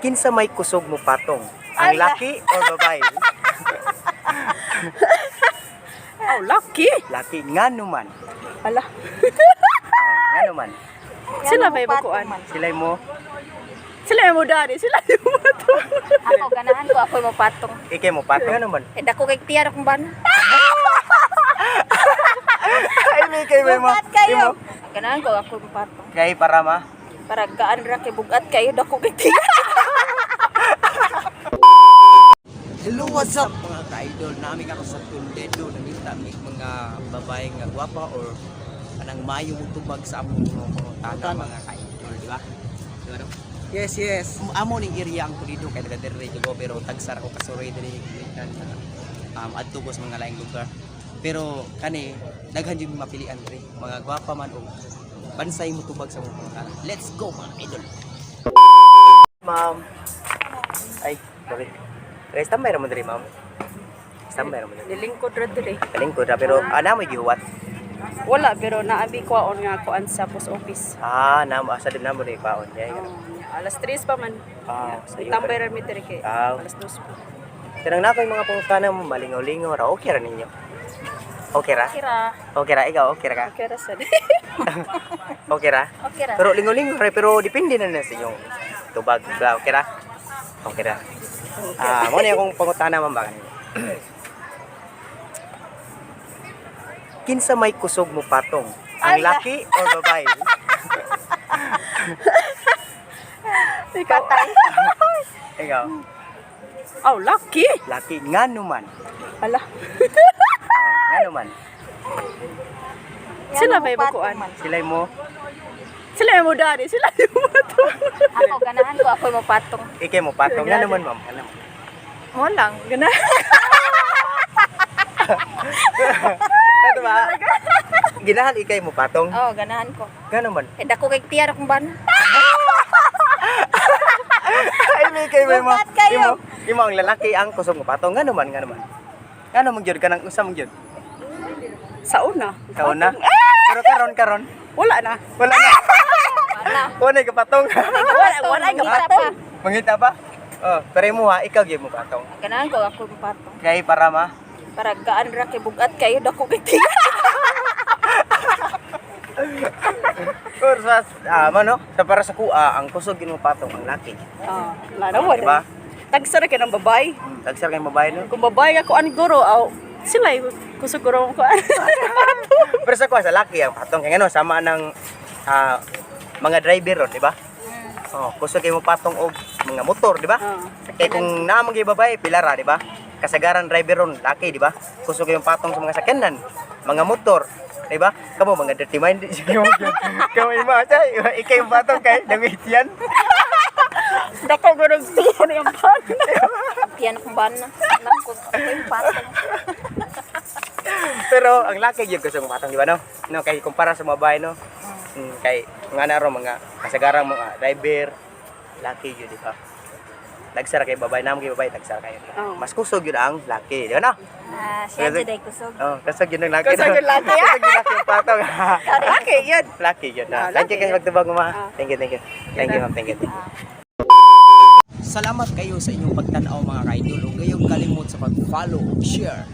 Kinsa may kusog mo patong? Ang Ala. laki or babae? Oh, lucky. Laki ngano man. Ala. Ah, ngano man. Sila may bakuan. Sila mo Sila may mudari, sila may patong. Ako, ganahan ko, ako'y mapatong. ikay mo patong ngano man. Eh, dako kay tiyar akong bana. Ay may kay may mo. Bugat kayo. Imo. Ganahan ko, ako'y mapatong. Kay para ma. Para gaan ra kay bugat kayo, dako kay tiyar. Hello, what's up mga ka-idol? Namin ako sa Toledo. Nangita mig mga babae nga gwapa or kanang mayo mo tubag sa among mga tana mga ka-idol, di ba? Di ba no? Yes. Amo ning area ang Toledo kay taga diri ko pero tagsar ako kasuroy diri gikan adto ko sa mga laing lugar. Pero kani daghan jud mapilian diri, mga gwapa man og bansay mo tubag sa among mga tana. Let's go mga idol. Ma'am. Ay, sorry. Guys, tambay ra mo diri, ma'am. Tambay ra mo diri. Nilingkod ra diri. Kalingkod ra pero ana mo gihuwat. Wala pero naabi ko on nga kuan sa post office. Ah, namo asa din namo diri paon. Yeah, Oh, alas 3 pa man. Ah, sayo. Tambay ra mi diri kay Ah. alas 2 pa. Kanang na ko'y mga pangutana mo, malingaw-lingaw ra, okay ra ninyo? Okay ra? Okay ra. Okay ra, ikaw, okay ra ka? Okay ra sad. Okay ra? Okay ra. Pero lingaw-lingaw ra, pero depende na na sa inyong tubag. Ba, okay ra? Okay ra. Ah, mo na akong pangutana man ba kanina. Kinsa may kusog mo patong? Ang Ala. laki or babae? Ikaw. Ikaw. Oh, lucky. Laki ngano man. Ala. Ah, ngano man. Sila may bakuan. Sila mo Sila may mudari, sila may patong. Ako, ganahan ko, ako'y mapatong. ikay mo patong ngano man, ma'am. Ngano man. Mo lang. Gana. Ito ba? Ginahan ikay mo patong. Oh, ganahan ko. Ngano man. Eh, dako kay tiyar akong bana. Ay, may kay may mo. Bugat kayo. Imo, imo ang lalaki ang kusog mo patong. Ngano man, ngano man. Ngano man gyud kanang usa man gyud. Sa una. Sa una. Pero karon karon Wala na. wala na. Wala. Wala ka patong. Wala, wala Mangita pa. ka patong. Mangita pa? Oh, pero imo ha, ikaw gyud mo patong. Ganahan ko, ako'y mapatong. Kay para ma. Para gaan ra kay bugat kayo, dako kay tiyar. Pero sa mano, sa para sa kuha ang kusog gyud mo patong ang laki. Ah, wala na wala. Diba? Tagsara kay ng babae. Tagsar kay babae no. Kung babae nga kuan guro, aw sila yung kusog guro ang kuan. Pero sa kuha sa laki ang patong kay ngano sama ng mga driver ron, di ba? Oh, kusog kay mo patong og mga motor, di ba? Ah, Kay kung naamang gyud babae, pila ra, di ba? Kasagaran driver ron, laki, di ba? Kusog yung patong sa mga sakyanan, mga motor, di ba? Kamo mga dirty mind, sige mo gyud. Kamo ima say, ikay yung patong kay damit yan. Dako guro tiyan yung pan. Tiyan akong bana. Ganahan ko, ako'y mapatong. Pero ang laki gyud kusog patong, di ba no? No, kay kumpara sa mga babae no. Kay nga na ron mga kasagaran mga driver, laki gyud, di ba? Tagsara kay babae, naamang gyud babae, tagsara kayo. Oo. Mas kusog gyud ang laki, di ba no? Ah, siya jud ay kusog. Oh, kusog gyud ang laki. Kusog yung laki, ah. Kusog yung laki ang patong. Laki yun. Lucky yun na. Ah, Thank you lucky. guys magtubag ma. Ah. Thank you, thank you. Thank you, ma'am. Thank you. Salamat kayo sa inyong pagtan-aw mga ka-idol ug gayong kalimot sa pag-follow ug share.